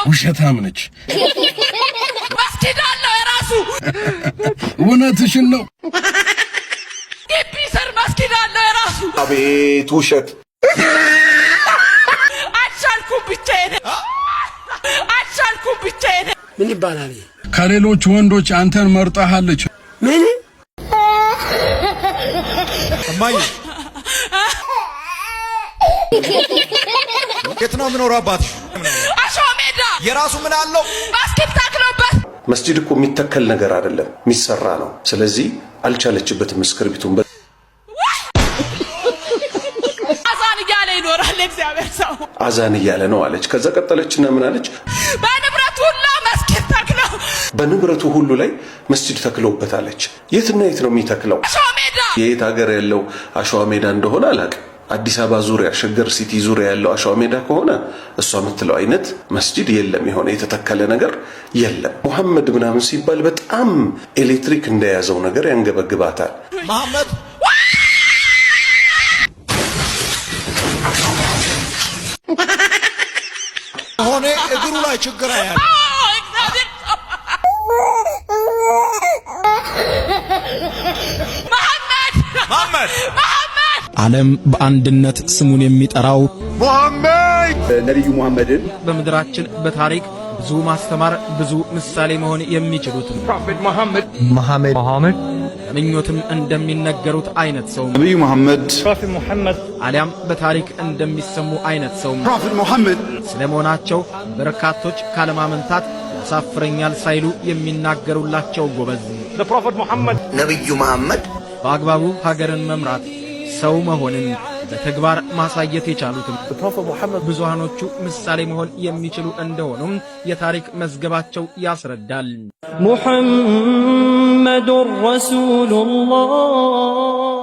ውሸታም ነች። መስጊድ አለው የራሱ። እውነትሽን ነው። ግቢ ስር መስጊድ አለው የራሱ። አቤት ውሸት! አልቻልኩም ብቻዬን፣ አልቻልኩም ብቻዬን። ምን ይባላል? ከሌሎች ወንዶች አንተን መርጣሃለች። ምን? እማዬ፣ የት ነው የሚኖረው አባትሽ? አሸዋ ሜዳ። የራሱ ምን አለው? መስጊድ ታክሎበት። መስጂድ እኮ የሚተከል ነገር አይደለም፣ የሚሰራ ነው። ስለዚህ አልቻለችበትም እስክርቢቱን። አዛን እያለ ይኖራል እግዚአብሔር ሰው። አዛን እያለ ነው አለች። ከዛ ቀጠለችና ምን አለች? በንብረቱ ሁላ መስጊድ ተክለው። በንብረቱ ሁሉ ላይ መስጂድ ተክሎበታለች። የትና የት ነው የሚተክለው? አሸዋ ሜዳ። የየት ሀገር ያለው አሸዋ ሜዳ እንደሆነ አላውቅም። አዲስ አበባ ዙሪያ፣ ሸገር ሲቲ ዙሪያ ያለው አሸዋ ሜዳ ከሆነ እሷ የምትለው አይነት መስጂድ የለም። የሆነ የተተከለ ነገር የለም። ሙሐመድ ምናምን ሲባል በጣም ኤሌክትሪክ እንደያዘው ነገር ያንገበግባታል። መሐመድ። ሆኔ እግሩ ላይ ችግር ያለ። አዎ፣ እግዚአብሔር ሰው፣ መሐመድ። መሐመድ። መሐመድ። ዓለም በአንድነት ስሙን የሚጠራው ነቢዩ ሙሐመድን በምድራችን በታሪክ ብዙ ማስተማር፣ ብዙ ምሳሌ መሆን የሚችሉት በምኞትም እንደሚነገሩት አይነት ሰው ነቢዩ መሐመድ አሊያም በታሪክ እንደሚሰሙ አይነት ሰው ስለመሆናቸው በርካቶች ካለማመንታት ያሳፍረኛል ሳይሉ የሚናገሩላቸው ጎበዝ ነቢዩ መሐመድ በአግባቡ ሀገርን መምራት፣ ሰው መሆንን በተግባር ማሳየት የቻሉትም ብዙሃኖቹ ምሳሌ መሆን የሚችሉ እንደሆኑም የታሪክ መዝገባቸው ያስረዳል። محمد رسول الله።